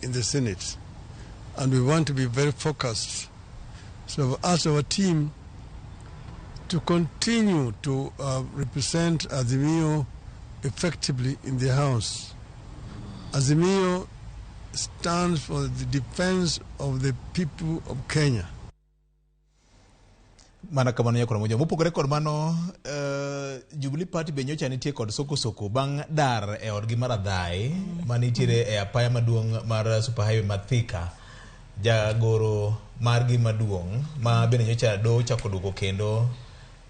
in the Senate. And we want to be very focused. So I've asked our team to continue to represent Azimio effectively in the House. Azimio stands for the defense of the people of Kenya. Mana kamano nyakoro moja mopogore kod mano, Jubilee Party be nyocha nitie kod soko soko bang' dar e odgi mar Adhai manitiere e apaya maduong' mar Super Highway ma Thika. Jagoro margi maduong' ma bende nyocha doho ochako duogo kendo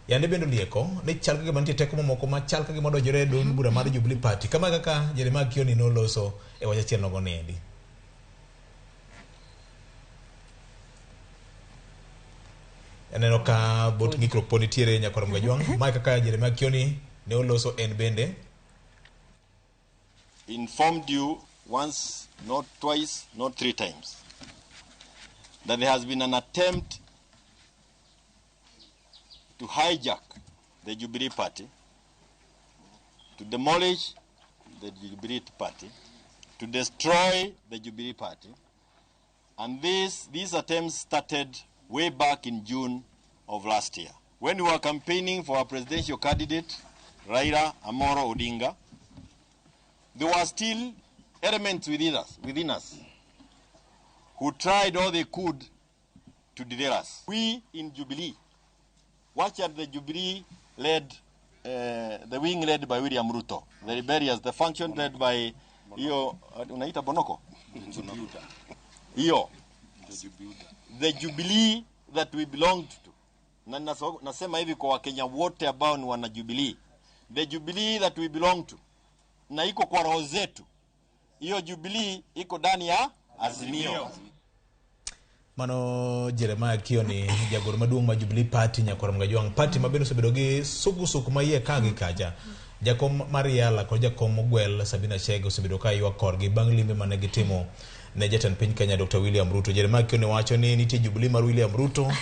yande bende olieko ni chal ka gima nitie teko mamoko ma chal ka gima odonjore e duond bura mar Jubilee Party. Kama kaka Jeremiah Kioni noloso e wach achiel nogo niendi. Aneno ka bot ng'ikruok pod nitiere nyakwar Mgajwang'. Mae kaka Jeremiah Kioni ne oloso en bende. Informed you once, not twice, not three times, that there has been an attempt to hijack the Jubilee Party, to demolish the Jubilee Party, to destroy the Jubilee Party. And these attempts started way back in June of last year. When we were campaigning for our presidential candidate, Raila Amolo Odinga, there were still elements within us who tried all they could to derail us. We in Jubilee, watch at the Jubilee led, the wing led by William Ruto, the rebellious, the function led by hiyo, unaita Bonoko? Hiyo. The Jubilee that we belonged to. Na nasema hivi kwa Wakenya wote ambao ni wana Jubilee. The Jubilee that we belong to. Na iko kwa roho zetu. Hiyo Jubilee iko ndani ya Azimio. Mano Jeremiah Kioni, jagoro maduong' ma Jubilee Party nyakwar Mgajwang', party ma bende osebedo gi sukusuku ma iye ka gi kacha. Jakom mar Yala kod jakom mogwel Sabina Chege osebedo ka ywak korgi bang' limbe mane gitimo ne jatend piny Kenya Dr. William Ruto. Jeremiah Kioni wacho ni nitie Jubilee mar William Ruto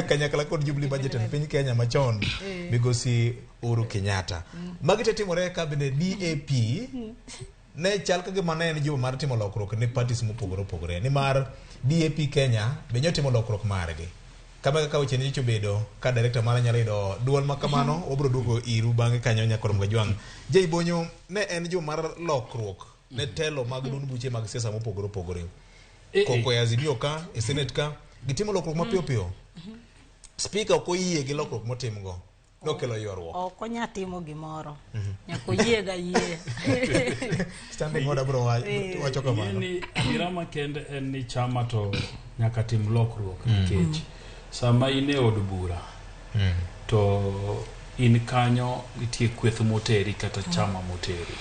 kanyakla kod Jubilee mar jatend piny Kenya machon migosi Uhuru Kenyatta. Magi te timore ka bende DAP ne chal ka gima ne en juma mar timo lokruok ne parties mopogore opogore, nimar DAP Kenya be nyotimo lokruok margi. Kama kaka weche nyicho bedo ka director mara nyalo yudo duol ma kamano, obiro duogo iru bang'e kanyo nyakwar Mgajwang'. Jay Bonyo, ne en juma mar lokruok ne telo mag duond buche mag siasa mopogore opogore. Koko e Azimio ka, e Senate ka, gitimo lokruok mapiyo piyo. Speaker ok oyie gi lokruok motimgo. Nokelo ywaruok. Ok onya timo gimoro. Nyaka oyie ga yie. Standing order bro wacho kamano. Ni adiera makende en ni chama to nyaka tim lokruok nikech sama in e od bura to in kanyo nitie kweth moteri kata chama moteri.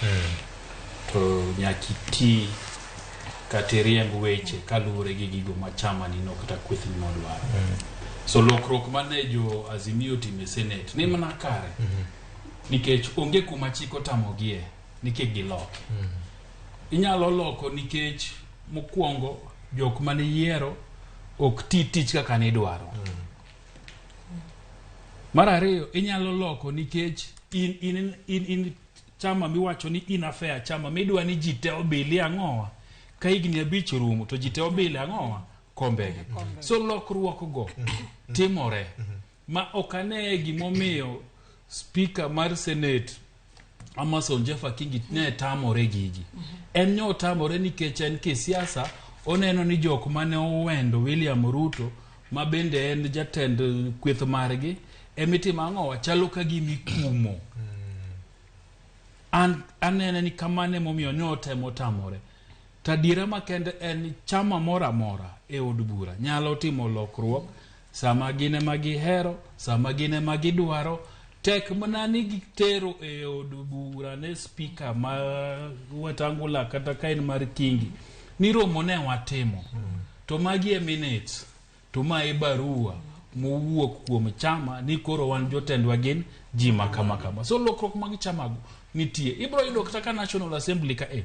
To nyaka iti kata iriemb weche kaluwore gi gigo ma chama nino kata kweth nino dwaro. So lokruok mane jo Azimio otimo e Senate ni mana kare. Nikech onge kuma chik otamogie ni kik giloki. Inyalo loko nikech mokwongo jok mane yiero ok ti tich kaka nidwaro. Mar ariyo, inyalo loko nikech in chama miwacho ni in affair, chama midwa ni ji te obili ang'owa. Ka higni 5 orumo to ji te obili ang'owa kombegi. So lokruok go timore. Ma ok ane gimomiyo speaker mar Senate Amason Jeffa Kingi ne tamore gigi. En ne otamore nikech en kisiasa, oneno ni jok mane owendo William Ruto ma bende en jatend kweth margi emitimo ang'owa chalo ka gima ikumo. An anene ni kamano emomiyo ne otemo tamore. To adiera makende en ni chama moro amora e od bura nyalo timo lokruok sama gin ema gihero, sama gin ema gidwaro. Tek mana ni gitero e od bura ne speaker ma Wetangula kata ka en mar Kingi ni romo ne watimo. To magi e minutes, to ma e barua mowuok kuom chama ni koro wan jotendwa gin ji ma kama kama. So lokruok mag chamago nitie. Ibro yudo kata ka National Assembly ka e.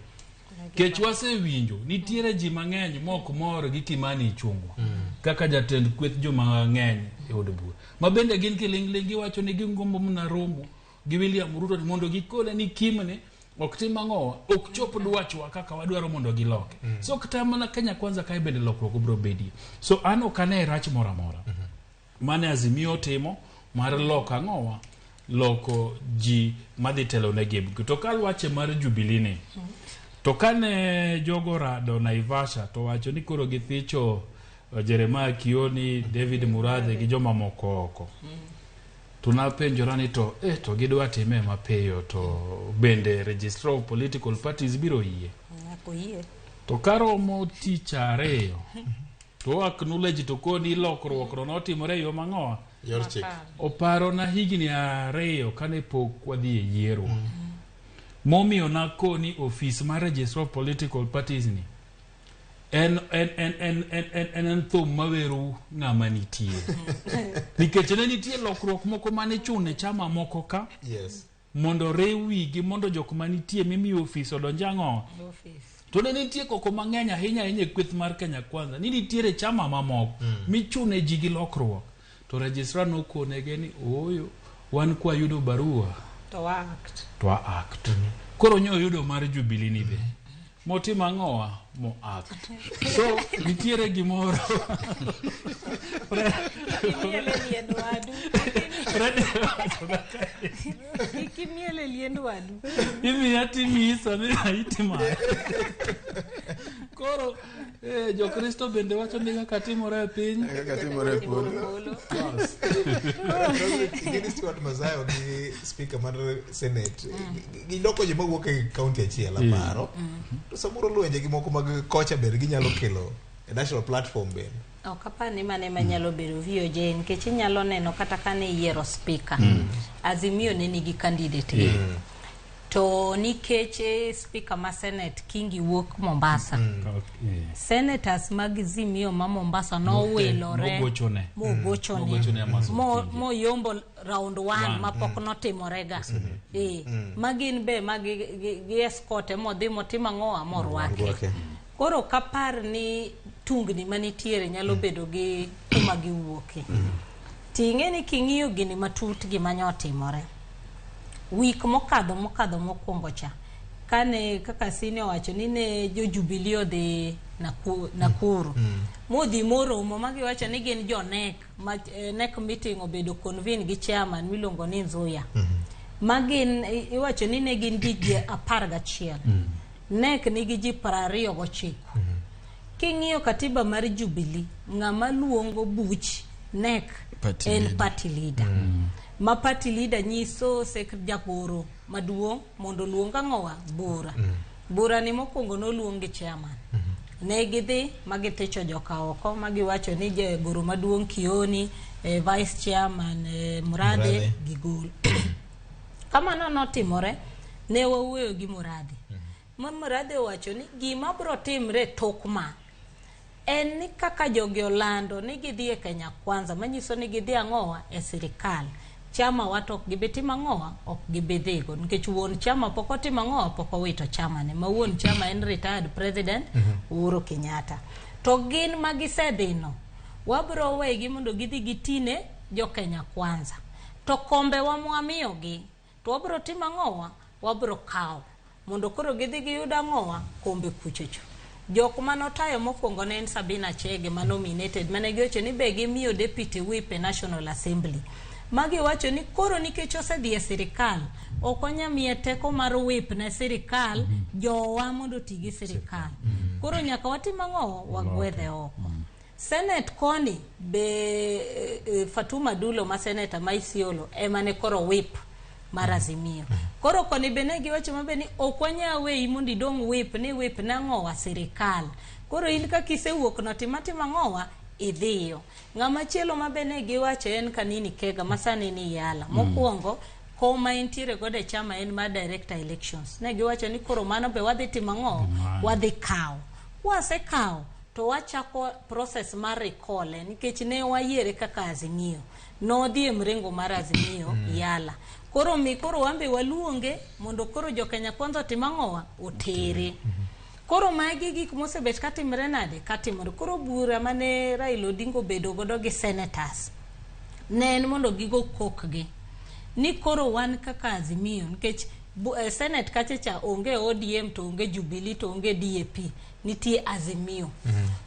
Kech wasewinjo nitiere ji mang'eny mok mor gi Kimani Ichung'wa kaka jatend kweth joma ng'eny e od bura. Ma bende gin kiling'ling' giwacho ni gingombo mana romo gi William Ruto ni mondo gikone ni Kimni Ok tim ang'owa, ok chop dwachwa kaka wadwaro mondo giloke. So kata mana Kenya Kwanza kae bende lokruok biro bedie. So an ok ane rach moro amora mane Azimio timo mar loko ang'owa, loko ji madhi telo negi. To kalwache mar Jubilee ni, to kane jogo rado Naivasha to wacho ni koro githicho Jeremiah Kioni, David Murathe gi joma moko oko, to napenjora ni to to gidwa time mapiyo, to bende Registrar of Political Parties biro yie? Nyaka oyie. To karomo tich ariyo to acknowledge to koni lokruok no notimore e yo mang'owa. Yor chik. Oparona higni 2 kane pok wadhi e yiero. Momiyo nakoni ofis mar Registrar of Political Parties ni en en en en en en en, en thum mawero ng'ama nitie, nikech ne nitie lokruok moko mane chune chama moko ka mondo riw wigi mondo jok manitie mimiyo ofis odonj ang'o. Ofis. To ne nitie koko mang'eny ahinya ahinya e kweth mar Kenya Kwanza ni nitiere chama mamoko michune ji gi lokruok, to registrar nokonege ni ooyo, wan kwayudo barua To wa act. To wa act. Koro nyo yudo mar Jubilee ni be motimo ang'owa mo act. So nitiere gimoro. Kik imiel e liend wadu. Fred wacho kaka Kik imiel e liend wadu. Imiya timisa ni itimo. Koro jokristo bende wacho ni kaka timore e piny Kaka timore e polo. Polo. Gini Stuart Masayo gi speaker mar Senate giloko joma wuok e county achiel aparo. To samoro lwenje gi moko mag kocha bende ginyalo kelo e national platform bende. Ok apar ni mano ema nyalo bedo VOJ, nikech inyalo neno kata kane iyiero speaker, Azimio ne nigi candidate gi. To nikech speaker ma Senate Kingi wuok Mombasa, senators mag Azimio ma Mombasa nowilore Mogochone. Mogochone. Mogochone Amason Kingi. Moyombo round one One. mapok notimorega ma gin be ma gi escort modhi motimo ang'owa morwake. Morwake. Koro kapar ni tungni manitiere nyalo bedo gi kuma giwuoke. Ting'e ni king'iyo gini matut, gima nyotimore wik mokadho mokwongo cha, kane kaka Sine owacho ni ne jo Jubilee odhi Nakuru modhi moromo ma giwacho ni gin jo NEC ma NEC meeting obedo convene gi chairman miluongo ni Nzuya, ma gin iwacho ni ne gin ji 11, NEC nigi ji 29. King'iyo katiba mar Jubilee, ng'ama luongo buch NEC Party en leader. Party leader. Ma party leader nyiso sek jagoro maduong' mondo oluong ang'owa bura. Bura ni mokwongo noluong gi chairman. Ne gidhi ma githicho joka oko ma giwacho ni jagoro maduong' Kioni, vice chairman Murathe Murathe. gigol. Kamano notimore, ne wawuoyo gi Murathe. Ma Murathe owacho ni gima biro timre tok ma en ni kaka jogi olando ni gidhi e Kenya Kwanza, manyiso ni gidhi ang'owa e sirikal, chama wa to ok gibi timo ang'owa, ok gibi dhigo, nikech wuon chama pok otimo ang'owa, pok owito chama ne ma wuon chama en retired president Uhuru Kenyatta. To gin ma gisedhino, wabiro wegi mondo gidhi gitine jo Kenya Kwanza, to kombe wa mwamiyogi to wabiro timo ang'owa, wabiro kawo mondo koro gidhi giyud ang'owa kombe kuchocho. Jok manotayo mokwongo ne en Sabina Chege ma nominated, mane giwacho ni be gimiyo deputy whip e National Assembly, magiwacho ni koro nikech osedhi e sirikal, ok onya miye teko mar whip ne sirikal jowa mondo oti gi sirikal. Koro nyaka watim ang'o? Wagwedhe oko. Senate koni be Fatuma Dulo ma senator ma Isiolo ema ne koro whip mar Azimio. Koro koni be ne giwacho maber ni ok wanyal weyi mondo idong' whip ni whip nang'owa sirikal. Koro in kaka isewuok no, tim atima ang'owa idhiyo. Ng'ama chielo ma be ne giwacho en Kanini Kega ma sani ni Yala. Mokwongo koma entiere godo e chama en mar director elections. Ne giwacho ni koro mano be wadhi timo ang'o? Wadhi kawo. Kwasekawo to wachako process mar recall nikech ne wayiere kaka Azimio. Nodhi e mrengo mar Azimio Yala. Koro mi koro wan be waluonge mondo koro jo Kenya Kwanza otim ang'owa? Otere. Koro magi gik mosebet katimre nade? Katimore. Koro bura mane Raila Odinga obedo godo gi senators ne en mondo gigo kokgi ni koro wan kaka Azimio, nikech Senate kacha cha onge ODM to onge Jubilee to onge DAP, nitie Azimio.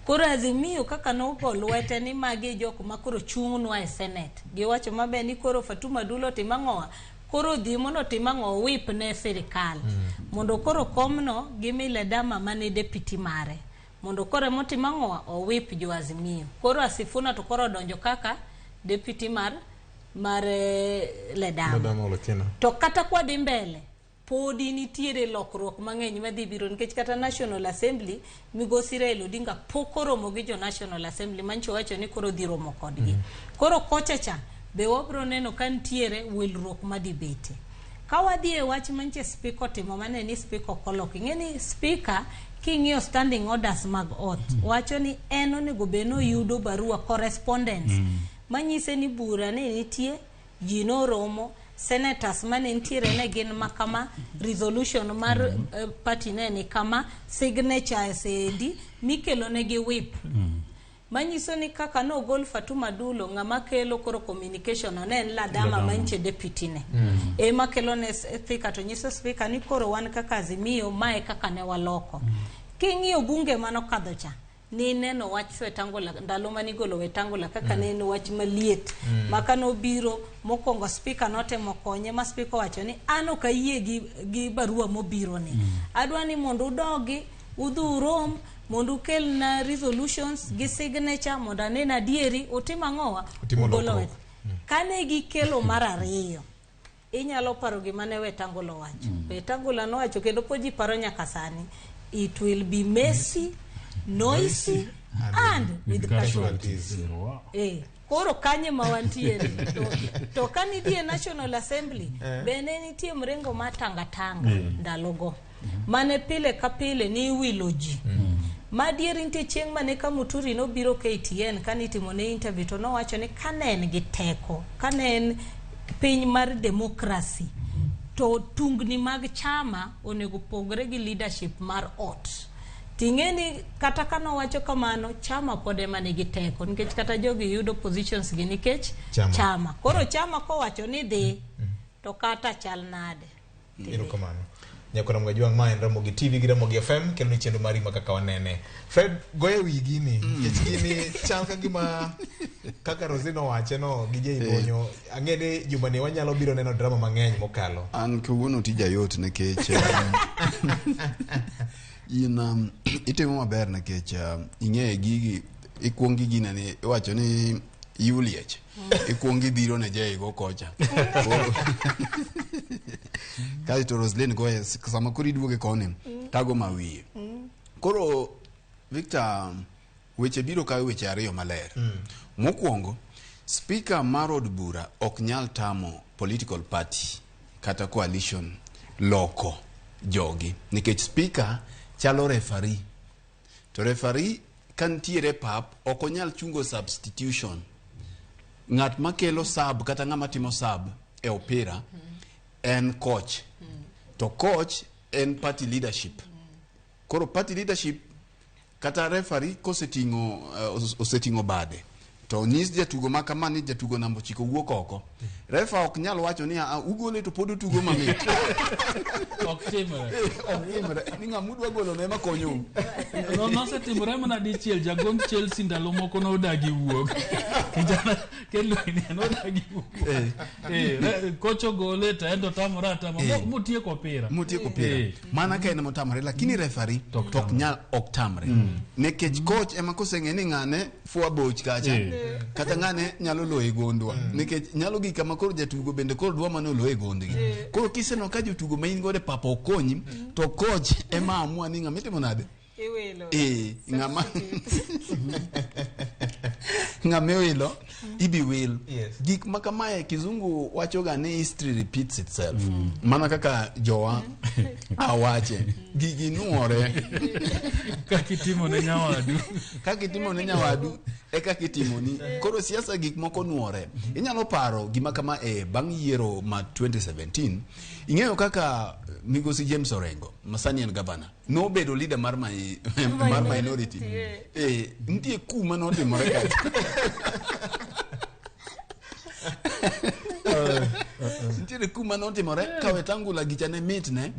Koro Azimio kaka nogo lwete ni magi jok ma koro chung'nwa e Senate, giwacho maber ni koro Fatuma Dulo tim ang'owa, koro dhi mondo tim ang'o, whip ne sirikal mondo koro komno gimi Ledama mane deputy mare mondo koro emotim ang'owa, owip jo Azimio. Koro Sifuna to koro odonjo kaka deputy mar Ledama. Ledama Olekina. To kata kwadhi mbele podi nitiere lokruok mang'eny madhi biro, nikech kata National Assembly, migosi Raila Odinga pok oromo gi jo National Assembly mancho wacho ni koro dhi romo kodgi. Koro kocha cha be wabro neno ka nitiere wilruok madhi bete. Ka wadhi e wach manche speaker otimo mane ni speaker ok oloko, ing'e ni speaker king'iyo standing orders mag ot wacho ni en onego bed ni oyudo barua, correspondence manyise ni bura ne nitie, ji noromo, senators mane nitiere ne gin makama, resolution mar party ne ni kama, signatures endi mikelo negi whip, manyiso ni kaka nogol Fatuma Dulo, ng'ama kelo koro communication no ne en Ladama. Ladama. Manche deputy ne ema kelo ne speaker, to nyiso speaker ni koro wan kaka Azimio mae kaka ne waloko. King'iyo bunge manokadho cha, nineno wach Wetangula ndalo manigolo Wetangula kaka ne en wach maliet ma kanobiro mokwongo, speaker notemo konye ma speaker owacho ni an ok ayie gi barua mobiro ni adwa ni mondo udogi udhi urom mondo ukelna resolutions gi signature mondo anen adieri utim ang'owa. Utimo ugolo lokruok. Kane gikelo mar ariyo, inyalo paro gima ne Wetangula owacho. Wetangula nowacho kendo pod ji paro nyaka sani, "It will be messy, noisy and with casualties." Wow. Koro kanye ma wantiere to ka nidhi e National Assembly bende nitie mrengo mar tangatanga ndalogo mane pile ka pile ni iwilo ji. Madieri nitie chieng' mane ka Muturi nobiro KTN kanitimo ne interview to nowacho ni kane en gi teko, kane en piny mar democracy, to tungni mag chama onego pogre gi leadership mar ot. Ting'e ni kata ka nowacho kamano, chama pod ema nigi teko, nikech kata jogi yudo positions gi nikech Chama. Chama. Koro chama kowacho ni dhi to kata chal nade. Erokamano. Nyakora Mgajwang', ma en Ramogi TV gi Ramogi FM kendo ni chenro mari ma kaka wanene. Fred, goye wi gini nikech gini chal ka gima kaka Rosino owache no gi Jay Bonyo. Ang'e ni juma ni wanyalo biro neno drama mang'eny mokalo. An kawuono tija yot nikech in itimo maber nikech ing'eyo gigi ikuongi ginene iwacho ni yuliech ikuongi biro ne jei go kocha. Kaeto Roslyn goye sama koro iduoge koni tago ma wiye. Koro Victor, weche biro kawe weche ariyo maler. Mokwongo, speaker mar od bura ok nyal tamo political party kata coalition loko jogi nikech speaker chalo referee, to referee ka nitiere pap ok onyal chungo substitution. Ng'at makelo sub kata ng'ama timo sub e opira en coach, to coach en party leadership. Koro party leadership kata referee koseting'o oseting'o bade to nyis jatugo ma kama ni jatugo namba 9 wuok oko, refa ok nyal wacho ni "Ah, ugole to pod otugo mamit." Ok timre. Ok timre ni ng'ama udwa golo no ema konyou. No, nosetimore mana dichiel. Jagond Chelsea ndalo moko nodagi wuok, kijana kendo nodagi wuok. Koch ogole to en to tamore atama motieko opira. Motieko pira. Mana ka en motamore, lakini referee To ok to ok nyal, ok tamre nikech coach ema koseng'e ni ng'ane fwa boch kacha kata ng'ane nyalo loye gondwa nikech nyalo gik kama koro jatugo bende koro dwa mana oloye gondgi. Koro kiseneno ka jotugo ma in godo e pap ok konyi, to coach ema amua ni ng'ama itimo nade. Iwilo. Ng'ama iwilo ibi wil. Gik ma kamae kizungu wachoga ni history repeats itself. Mana kaka jowa awache gigi nuore. Kaka itimo ne nyawadu. Kaka itimo ne nyawadu e kaka itimoni. Koro siasa gik moko nuore. Inyalo paro gima kama e bang' yiero ma 2017, ing'eyo kaka migosi James Orengo masani en gavana nobedo leader mar minority. Nitie ku manotimore kacha. Nitiere kuma notimore ka Wetangula gicha ne mitne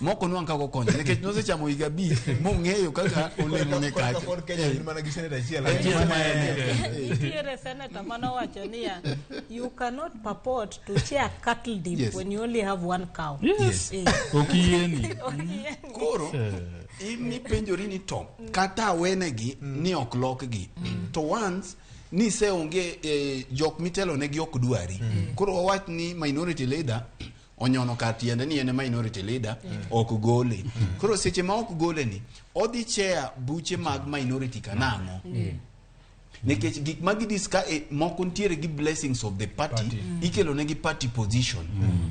mok onwang' kaka okonyo nikech nosechamo higa abich mong'eyo kaka olemo ne Koro kacha. ka Ford Kenya gin mana gi seneta achiel. Achiel ma en. Nitiere senator manowacho niya, you cannot purport to share cattle dip Yes. when you only have one cow. Yes. Eh. Ok yieni. Koro imipenjori ni to kata awenegi ni ok lokgi to once ni seonge jok mitelonegi ok dwari. Koro wawach ni minority leader onyono kar tiende ni en e minority leader, ok gole. Koro seche ma ok gole ni odhi chair buche mag minority ka nang'o? Nikech gik ma gidis ka moko nitiere gi blessings of the party, Party. Ikelo negi party position.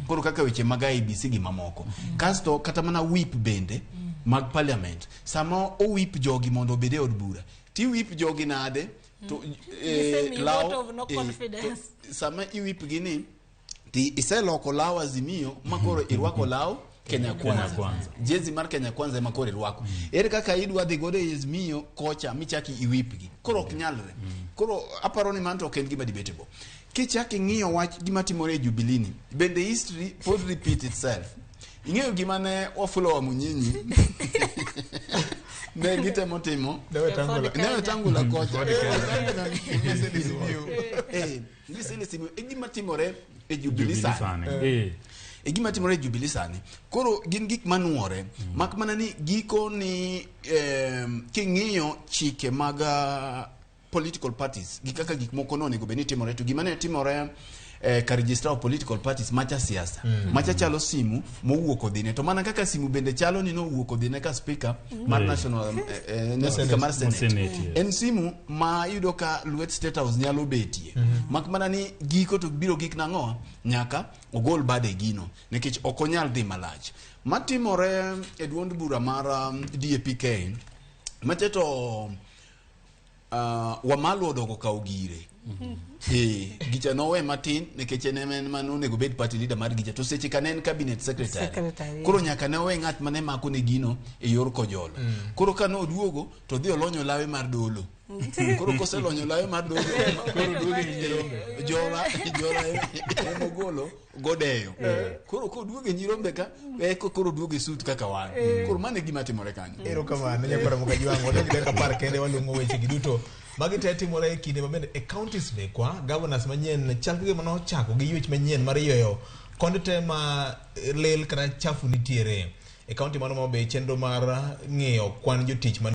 Koro kaka weche mag IEBC gi mamoko. Kasto kata mana whip bende mag parliament, sama owip jogi mondo obed e od bura, ti whip jogi nade to Gisemiyi vote of no confidence. To, sama iwip gi ni ti iseloko law Azimio ma koro irwako law Kenya Kwanza. Kwanza. Jezi mar Kenya Kwanza ema koro irwako. Ere kaka idwa dhi godo e Azimio kocha michaki iwipgi? Koro ok nyalre. Koro aparo ni mano to ok en gima debatable. Kichak ing'iyo wach gima timore e Jubilee ni, bende history pod repeat itself. Ing'eyo gima ne Wafula wa Munyinyi ne gitemo timo Ne Wetangula. ne Wetangula kocha. Simiyu. Gisene Simiyu e gima timore e Jubilee Jubilee sani. sani. Eh. E gima timore e Jubilee sani. Koro gin gik manuore, mak mana ni giko ni king'iyo chike mag political parties gi kaka gik moko nonego bed ni timore, to gima ne timore ka registrar of political parties macha siasa macha chalo simu mowuok odhine, to mana kaka simu bende chalo ni nowuok odhine ka speaker mar national ne speaker mar senate, Senate, yes. En simu ma iyudo ka lwet State House nyalo betie, mak mana ni giko to biro gik nang'o nyaka ogol bade gino nikech ok onyal dhi malach. Matimore e duond bura mar DAPK mache to Wamalwa odogo kawo gire. Gicha nowe matin nikech en ema en mane onego bed party leader mar gicha, to seche ka ne en cabinet secretary, Secretary, koro nyaka ne owe ng'at mane mako ne gino e yor kojolo. Koro ka noduogo to dhi olonyo lawe mar dolo. Koro koselonyo lawe mar dolo, Koro duogo e Nyirombe. jora jora emogolo godeyo. Koro koduogo e Nyirombe ka eko koro duogo e suit kaka wan. Koro mano e gima timore kanyo. Erokamano nyakwara Mokajwang', wadong' gi dakika 10 kende walung'o weche gi duto. Magi te timore e kinde ma bende e counties mekwa, governors manyien chal ka gima nochako gi ywech manyien mar yweyo konde te ma lil kata chafu nitiere. E county mar Homa Bay chenro mar ng'iyo kwan jotich man